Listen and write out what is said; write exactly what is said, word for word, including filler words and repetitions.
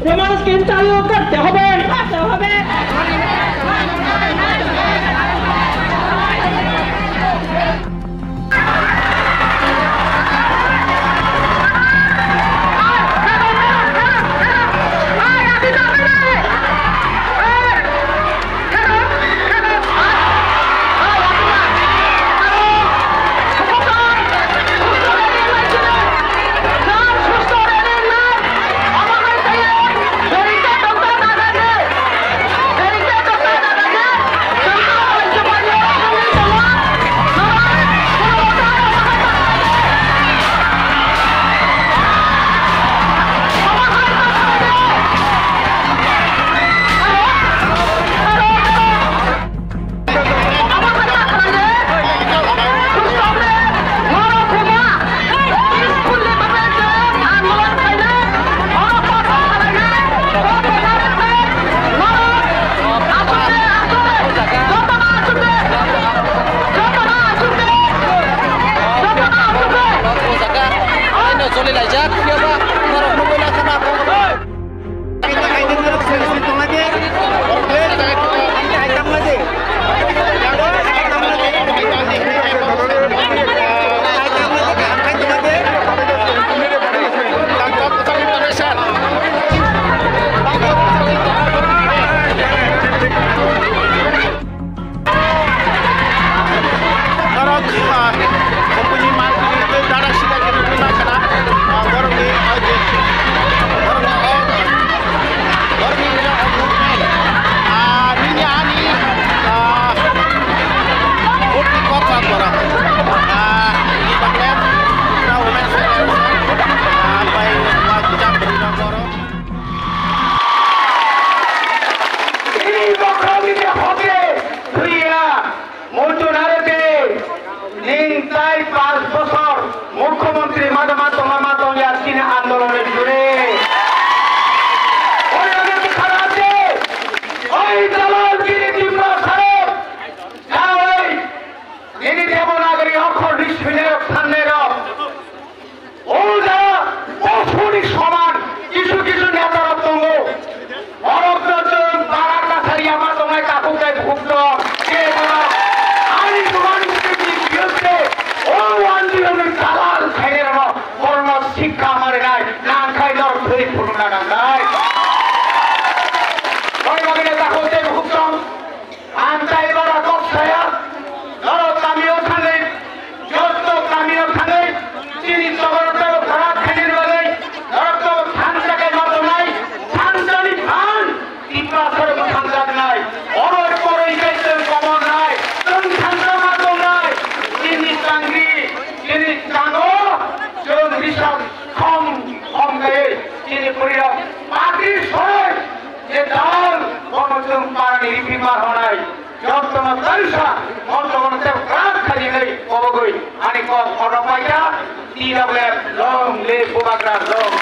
Romance game চালু করতে হবে। Choli laijak, phiya ba norok nugwi na khana. Norok, ah, kumpuni market ni tei dara sida khe nugwi mankha na, ah, borokni, ah, je, borokni, ah, borokni, ah, movement, ah, nini ani, ah, vote ni kok kha borok, ah, ni bagwi, ah, women federation, ah, bai, ah, jat borok. Ini bokhorokni je hoke thwiya, muchunare de, ning tai panch bochor mukhyamantri madama tongma ma tongya chini andolon ni jure. Oi age bwkha rajye, oi dalal giri Tipra sarok, oi nini Devanagari okhor ni swinai rok thangnai rok. O jaga posuni soman kisu kisu neta rok tongo. Borok no chwng barar kasari ama tongnai takhuk tei bukhuk tong. Je borok ani Bhuban Mukti ni biyokte o one zero ni dalal khainai rok no borok no sikha ma rinai nang khai norok thwi phunukna nangnai. Boni bagwi no takhuk tei bukhuk tong. Ang tai bara kok saya, norok kamio thangwi, joto kamio thangwi, chini chokor tebo khorap khainani bagwi, norok tebo thansa khe ma tongnai, thansani phan, Tiprasarokno thansa wngnai, oroi poroi khe chwng komornai, chwng thansa ma tongnai, chini changri, chini chango, chwng risam khom, khom khe, chini puriyok, patri soroi, Je dal bono chwng parani ripi ma hwnai, jotono talsa, jotono tei kwrak khainwi kobogwi ani kok khorok paikha, T W F long live Bubagra long.